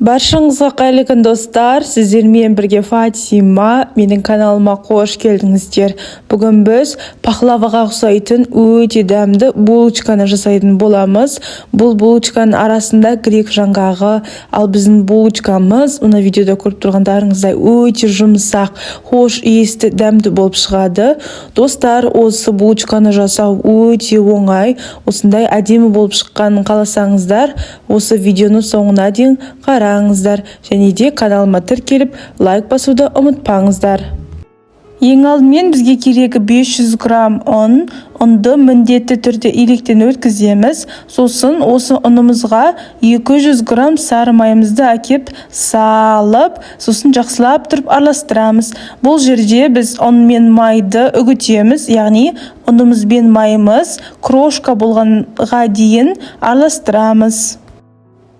Баршаңызға қайырлы күн, достар! Сіздермен бірге Фатима. Менің каналыма қош келдіңіздер. Бүгін біз пахлаваға ұқсайтын өте дәмді булочканы жасайтын боламыз. Бұл булочканың арасында грек жаңғағы, ал біздің булочкамыз мына видеода көріп тұрғандарыңыздай өте жұмсақ, хош иісті, дәмді болып шығады. Достар, осы булочканы жасау өте оңай. Осындай әдемі болып шыққанын қаласаңыздар, осы видеоны соңына дейін қараңыздар және де каналыма тіркеліп, лайк басуды ұмытпаңыздар. Ең алдымен бізге керегі 500 грамм ұн. Ұнды міндетті түрде електен өткіземіз. Сосын осы ұнымызға 200 грамм сары майымызды әкеп салып, сосын жақсылап тұрып араластырамыз. Бұл жерде біз ұн мен майды үгітеміз, яғни ұнымыз бен майымыз крошка болғанға дейін араластырамыз.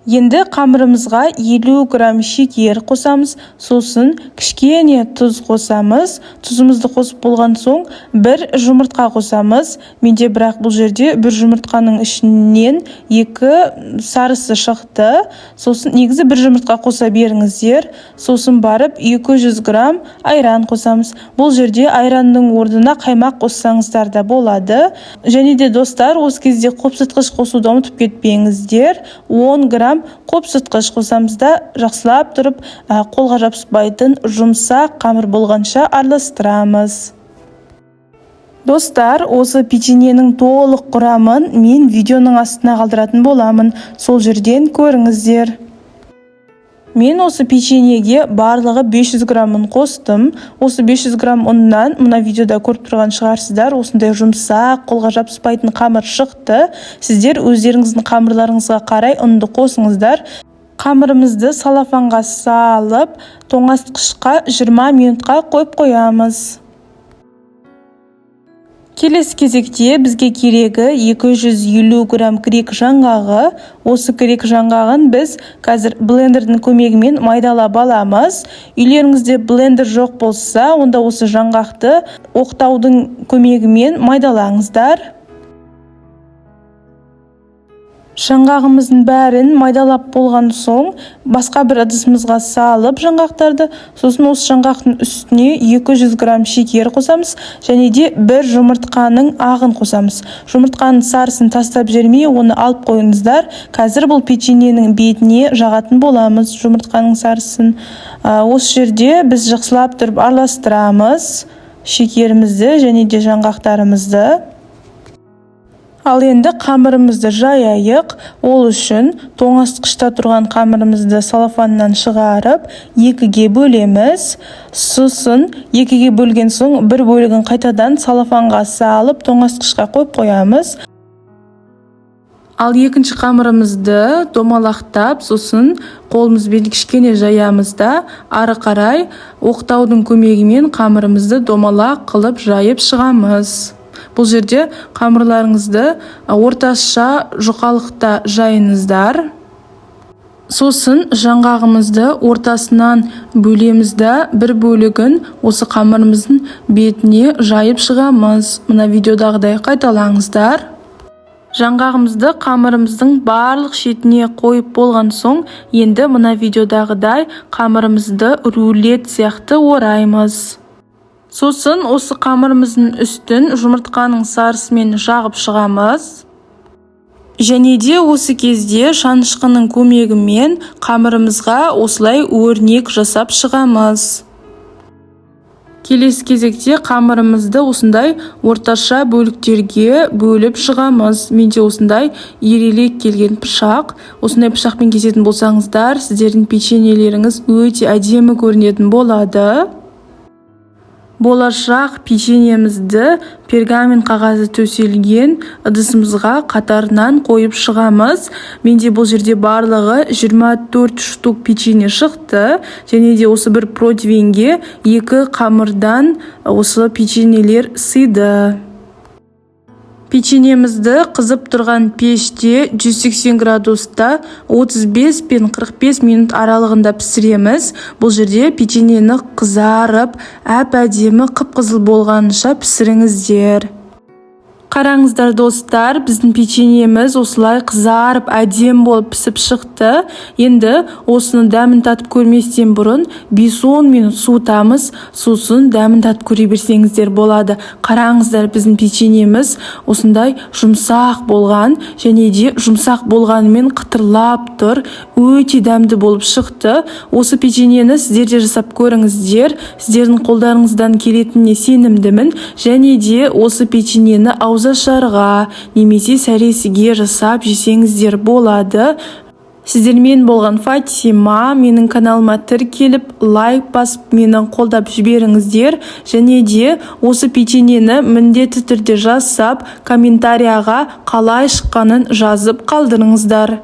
Енді қамырымызға 50 грамм шекер қосамыз, сосын кішкене тұз қосамыз. Тұзымызды қосып болған соң, бір жұмыртқа қосамыз. Менде бірақ бұл жерде бір жұмыртқаның ішінен екі сарысы шықты. Сосын негізі бір жұмыртқа қоса беріңіздер. Сосын барып 200 грамм айран қосамыз. Бұл жерде айранның орнына қаймақ қоссаңыздар да болады. Және де, достар, осы кезде қопсытқыш қосуды ұмытып кетпеңіздер. 10 грамм қопсытқыш қосамыз да, жақсылап тұрып, қолға жабыспайтын жұмсақ қамыр болғанша араластырамыз. Достар, осы печеньенің толық құрамын мен видеоның астына қалдыратын боламын, сол жерден көріңіздер. Мен осы печеньеге барлығы 500 грамм ұн қостым. Осы 500 грамм ұннан мына видеода көріп тұрған шығарсыздар, осындай жұмсақ, қолға жабыспайтын қамыр шықты. Сіздер өздеріңіздің қамырларыңызға қарай ұнды қосыңыздар. Қамырымызды салафанға салып, тоңазытқышқа 20 минутқа қойып қоямыз. Келесі кезекте бізге керегі 250 грамм грек жаңғағы. Осы грек жаңғағын біз қазір блендердің көмегімен майдалап аламыз. Үйлеріңізде блендер жоқ болса, онда осы жаңғақты оқтаудың көмегімен майдалаңыздар. Жаңғағымыздың бәрін майдалап болған соң, басқа бір ыдысымызға салып жаңғақтарды, сосын осы жаңғақтың үстіне 200 грамм шекер қосамыз және де бір жұмыртқаның ағын қосамыз. Жұмыртқаның сарысын тастап жібермей, оны алып қойыңыздар. Қазір бұл печеньенің бетіне жағатын боламыз жұмыртқаның сарысын. Осы жерде біз жақсылап тұрып араластырамыз шекерімізді және де жаңғақтарымызды. Ал енді қамырымызды жаяйық. Ол үшін тоңазытқышта тұрған қамырымызды салафаннан шығарып, екіге бөлеміз. Сосын екіге бөлген соң, бір бөлігін қайтадан салафанға салып, тоңазытқышқа қойып қоямыз. Ал екінші қамырымызды домалақтап, сосын қолымызбен кішкене жаямыз да, ары қарай оқтаудың көмегімен қамырымызды домалақ қылып жайып шығамыз. Бұл жерде қамырларыңызды орташа жұқалықта жайыңыздар. Сосын жаңғағымызды ортасынан бөлеміз да, бір бөлігін осы қамырымыздың бетіне жайып шығамыз. Мына видеодағыдай қайталаңыздар. Жаңғағымызды қамырымыздың барлық шетіне қойып болған соң, енді мына видеодағыдай қамырымызды рулет сияқты ораймыз. Сосын осы қамырымыздың үстін жұмыртқаның сарысымен жағып шығамыз. Және де осы кезде шанышқының көмегімен қамырымызға осылай өрнек жасап шығамыз. Келесі кезекте қамырымызды осындай орташа бөліктерге бөліп шығамыз. Менде осындай ирелек келген пышақ. Осындай пышақпен кесетін болсаңыздар, сіздердің печеньелеріңіз өте әдемі көрінетін болады. Болашақ печеньемізді пергамент қағазы төселген ыдысымызға қатарынан қойып шығамыз. Менде бұл жерде барлығы 24 штук печенье шықты және де осы бір противеньге екі қамырдан осы печеньелер сыйды. Печеньемізді қызып тұрған пеште 180 градуста 35 пен 45 минут аралығында пісіреміз. Бұл жерде печеньені қызарып, әп-әдемі қып-қызыл болғанша пісіріңіздер. Қараңыздар, достар, біздің печеньеміз осылай қызарып, әдемі болып пісіп шықты. Енді осыны дәмін татып көрместен бұрын 5-10 минут суытамыз, сосын дәмін татып көре берсеңіздер болады. Қараңыздар, біздің печеньеміз осындай жұмсақ болған және де жұмсақ болғанымен қытырлап тұр, өте дәмді болып шықты. Осы печеньені сіздер де жасап көріңіздер, сіздердің қолдарыңыздан келетініне сенімдімін. Және де осы печеньені ауызашарға немесе сәресіге жасап жесеңіздер болады. Сіздермен болған Фатима. Менің каналыма тіркеліп, лайк басып, мені қолдап жіберіңіздер. Және де осы печеньені міндетті түрде жасап, комментарияға қалай шыққанын жазып қалдырыңыздар.